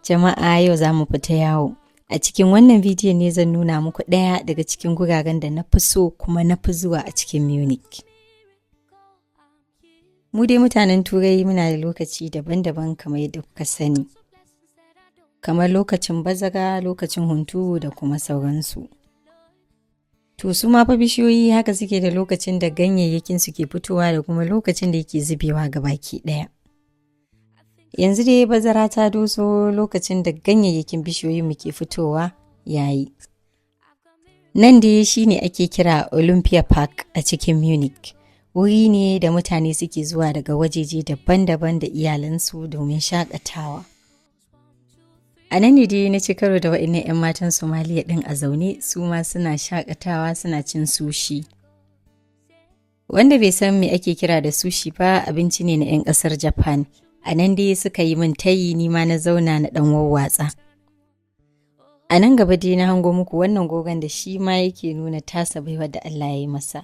Jama'a, yau za mu fita yawo. A cikin wannan bidiyon ne zan nuna muku ɗaya daga cikin guraren da na fi so kuma na fi zuwa a cikin Munich. Mu dai mutanen Turai muna da lokaci daban-daban kamar yadda kuka sani. Kamar lokacin bazara, lokacin hunturu da kuma sauransu. To su ma fa bishiyoyi haka suke da lokacin da ganyayyakin su ke fitowa da kuma lokacin da yake zubewa gabaki ɗaya. Yanzu dai bazara ta doso, lokacin da ganyayyakin bishiyoyin mu ke fitowa yayi. Nan dai shi ne ake kira Olympia Park a cikin Munich. Wuri ne da mutane suke zuwa daga wajeje daban-daban da iyalansu domin shakatawa. A nan ne dai na ci karo da waɗannan 'yan matan Somaliya ɗin a zaune, su ma suna shakatawa, suna cin sushi. Wanda bai san me ake kira da sushi ba, abinci ne na 'yan ƙasar Japan. A nan dai suka yi min tayi, ni ma na zauna na ɗan wawwatsa. A nan gaba dai na hango muku wannan gogon da shi ma yake nuna tasa baiwar da Allah ya yi masa.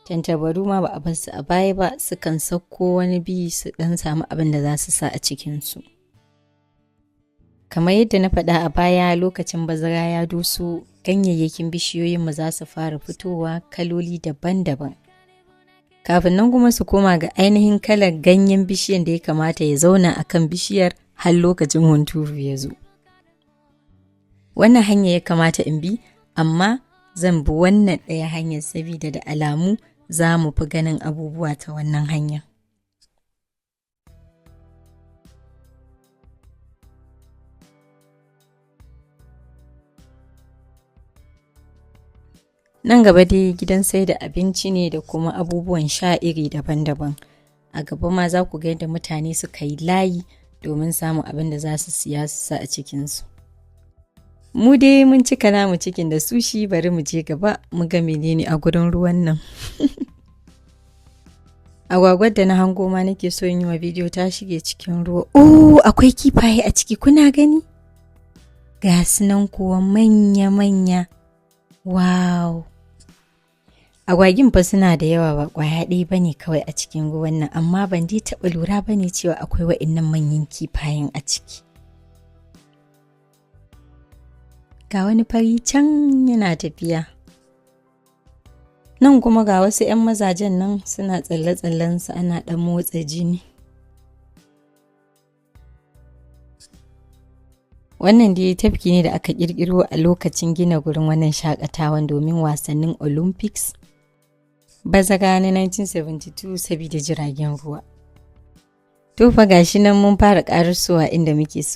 Tantabaru ma ba a bar su a baya ba, sukan sauko wani bi su ɗan samu abin da za su sa a cikinsu. Kamar yadda na faɗa a baya, lokacin bazara ya doso, ganyayyakin bishiyoyinmu za su fara fitowa kaloli daban-daban. Kafin nan kuma su koma ga ainihin kalar ganyen bishiyan da ya kamata ya zauna a kan bishiyar har lokacin hunturu ya zo. Wannan hanya ya kamata in bi, amma zan bi wannan ɗaya hanyar sabida da alamu za mu fi ganin abubuwa ta wannan hanyar. Nan gaba dai gidan sai da abinci ne da kuma abubuwan sha iri daban-daban. A gaba ma za ku ga yadda mutane suka yi layi domin samun abin da za su siya su sa a cikinsu. Mu dai mun cika namu cikin da sushi, bari mu je gaba mu ga menene a gurin ruwan nan. Agwagwar da na hango ma nake so in yi wa bidiyo ta shige cikin ruwa. Oh, akwai kifaye a ciki, kuna gani? Ga su nan kuwa manya-manya. Wow! Agwagin fa suna da yawa, ba ƙwaya ɗaya ba ne kawai a cikin ruwan nan, amma ban dai taɓa lura ba ne cewa akwai wa'innan manyan kifayen a ciki. Ga wani fari can yana tafiya. Nan kuma ga wasu 'yan mazajen nan suna tsalle-tsallensu, ana ɗan motsa jini. Wannan dai tafki ne da aka ƙirƙiro a lokacin gina gurin wannan shaƙatawan domin wasannin Olympics bazara na 1972 sabida jiragen ruwa. To fa gashi nan mun fara ƙarasowa inda muke so.